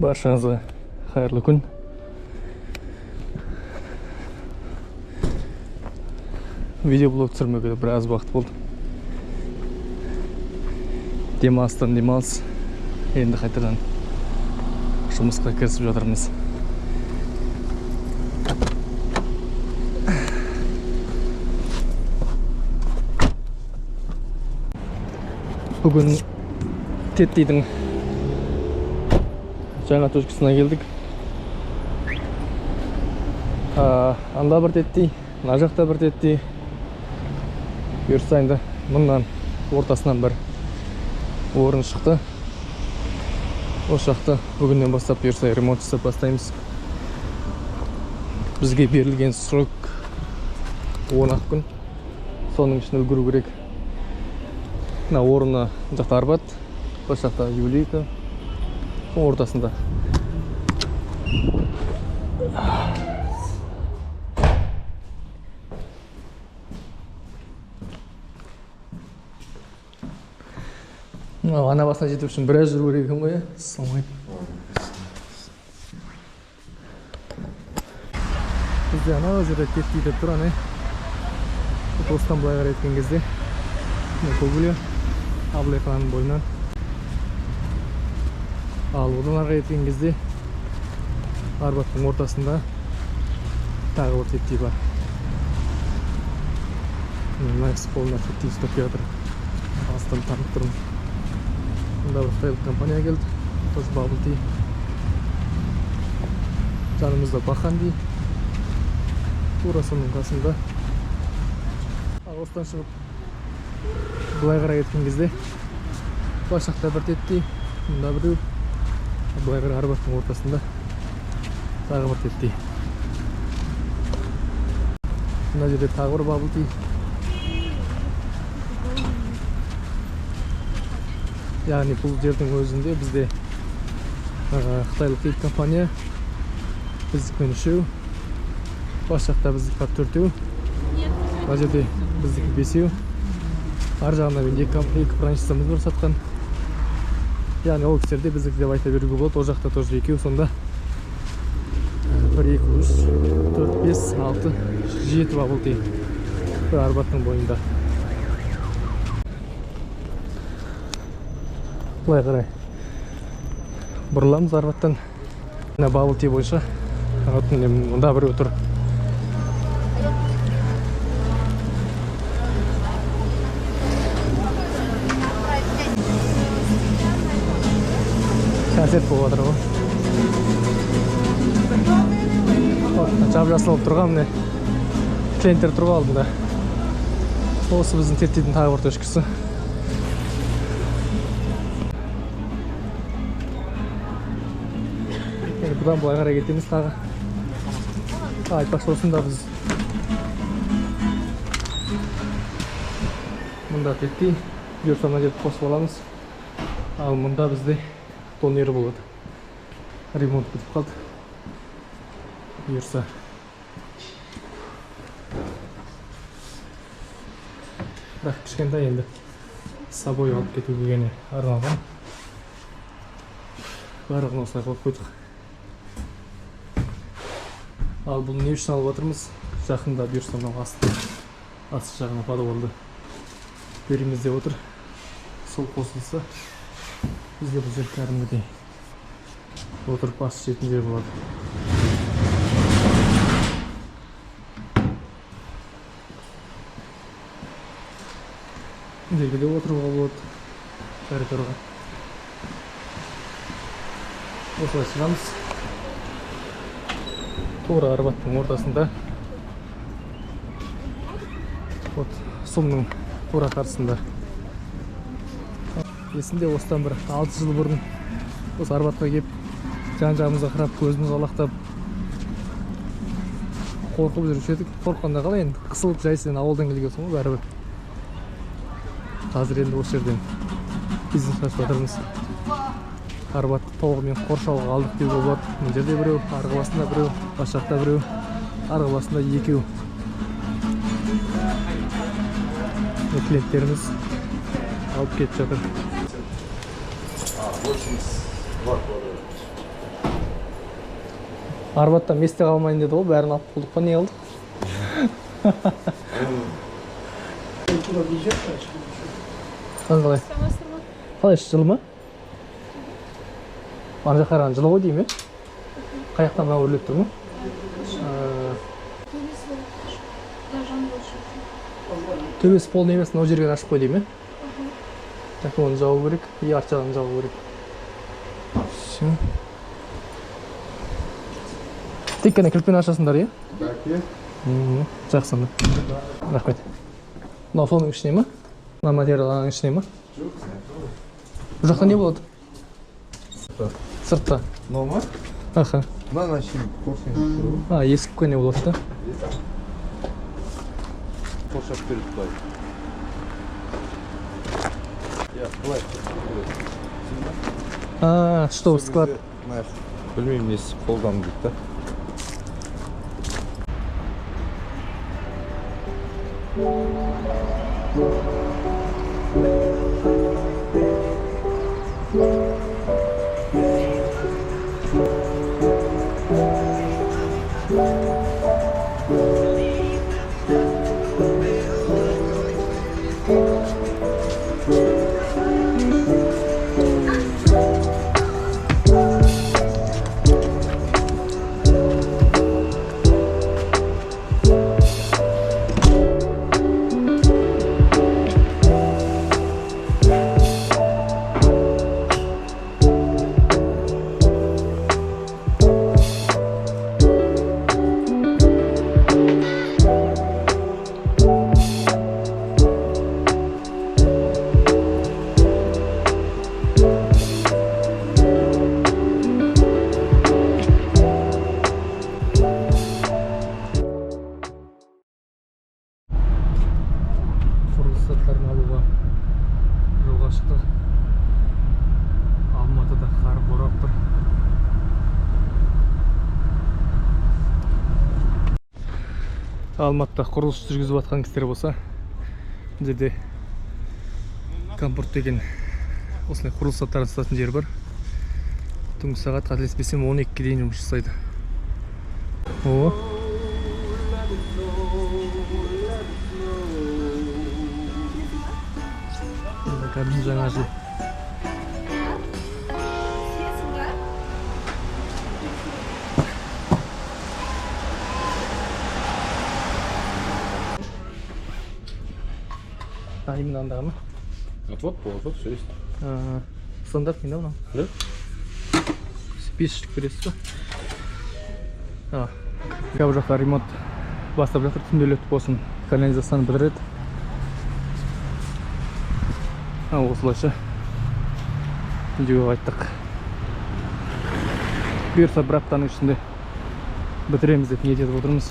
Баршаңызға қайырлы күн. Видеоблог түсірмегелі біраз уақыт болды. Демалыстан демалыс. Енді қайтадан жұмысқа кірісіп жатырмыз. Бүгін Теттидің жаңа точкасына келдік. Анда бір Тетти, мына жақта бір Тетти. Бұйырса енді мындан ортасынан бір орын шықты. Осы жақта бүгіннен бастап бұйырса ремонт жасап бастаймыз. Бізге берілген срок 10 күн. Соның ішінде үлгеру керек. Мына орыны мына жақта Арбат, бұл жақта Юлика, соның ортасында. Мынау ана басына жету үшін біраз жүру керек екен ғой, иә? Ассалаумағалейкум. Бізде анау жерде Тетти деп тұр, ане. Осыдан былай қарай кеткен кезде мына Көгіле, Абылай ханның бойынан. Ал одан ары қарай кеткен кезде Арбаттың ортасында тағы бір Тетти бар. Мына кісі қолына Тетти ұстап келе жатыр. Алыстан танып тұрмын. Мында бір қытайлық компания келді, тоже Bubble Tea. Жанымызда Баханди. Тура соның қасында. Ал осыдан шығып былай қарай кеткен кезде бұл жақта бір Тетти, мында біреу, былай қарай Арбаттың ортасында тағы бір Тетти. Мына жерде тағы бір Bubble Tea. Яғни бұл жердің өзінде бізде қытайлық екі компания, біздікімен үшеу, бас жақта біздікі бар төртеу, мына жерде біздікі бесеу, ар жағында мен екі франшизамыз бар сатқан. Яғни ол кісілерде біздікі деп айта беруге болады. Ол жақта тоже екеу, сонда 1, 2, 3, 4, 5, 6, 7 Bubble Tea бір Арбаттың бойында. Былай қарай бұрыламыз Арбаттан. Мына Bubble Tea бойынша мында біреу тұр. Концерт болып жатыр ғой. Жап-жасыл болып тұрған міне клиенттер тұр ғой алдында. Осы біздің Теттидің тағы бір точкасы. Енді бұдан былай қарай кетеміз тағы. Айтпақшы, осында біз мында Тетти бұйырса мына жерді қосып аламыз. Ал мында бізде донер болады. Ремонт бітіп қалды. Бұйырса. Бірақ кішкентай енді с собой алып кетуге ғана арналған. Барлығын осылай қойып қойдық. Ал бұны не үшін алып жатырмыз? Жақында бұйырса мынау асты жағына подвалды береміз деп отыр. Сол қосылса бізде бұл жер кәдімгідей отырып ас ішетін жер болады. Мына жерге де отыруға болады, коридорға. Осылай шығамыз. Тура Арбаттың ортасында. Вот СУМ-ның тура қарсысында. Есімде осыдан бір 6 жыл бұрын осы Арбатқа келіп, жан-жағымызға қарап, көзіміз алақтап қорқып жүруші едік. Қорыққанда қалай енді, қысылып жай сен ауылдан келген соң ғой бәрібір. Қазір енді осы жерден бизнес ашып жатырмыз. Арбатты толығымен қоршауға алдық деуге болады. Мына жерде біреу, арғы басында біреу, бас жақта біреу, арғы басында екеу. Міне клиенттеріміз алып кетіп жатыр. 82 квадрата. Арбатта месте қалмайын деді ғой, бәрін алып болдық па, не қылдық? Қалай? Қалай, жылы ма? Ана жаққа қараған жылы ғой деймін, иә? Қай жақтан мынау өрлеп тұр ма? Төбесі полный емес, мынау жерге ашып қой деймін, иә? Так, оны жабу керек, и арт жағын жабу керек. Все. Тек қана кілтпен ашасыңдар, иә? Жақсы онда. Рахмет. Мынау соның ішіне ма? Мына материал ананың ішіне ма? Бұл жақта не болады? Сыртта. Мынау ма? Аха. Мына әшейін қоршап. А, есік қой не болады да? Қоршап береді былай. Иә, былай қоршап береді. А, что, склад? Мына білмеймін несі қолдан дейді да. Құрылыс заттарын алуға жолға шықтық. Алматыда қар борап тұр. Алматыда құрылыс жүргізіп жатқан кісілер болса, мына жерде Комфорт деген осындай құрылыс заттарын сататын жер бар. Түнгі сағат қателеспесем 12-ге дейін жұмыс жасайды. О. Кәдімгі жаңа жыл. А, именно андағы ма? Вот, вот, вот, все есть. Стандартный, да, мынау? Да. 5 штук бересіз ба? А, бұл жақта ремонт бастап жатыр, түнделетіп болсын канализацияны бітіреді. А, осылайша үйге қайттық. Бұйырса бір аптаның ішінде бітіреміз деп ниет етіп отырмыз.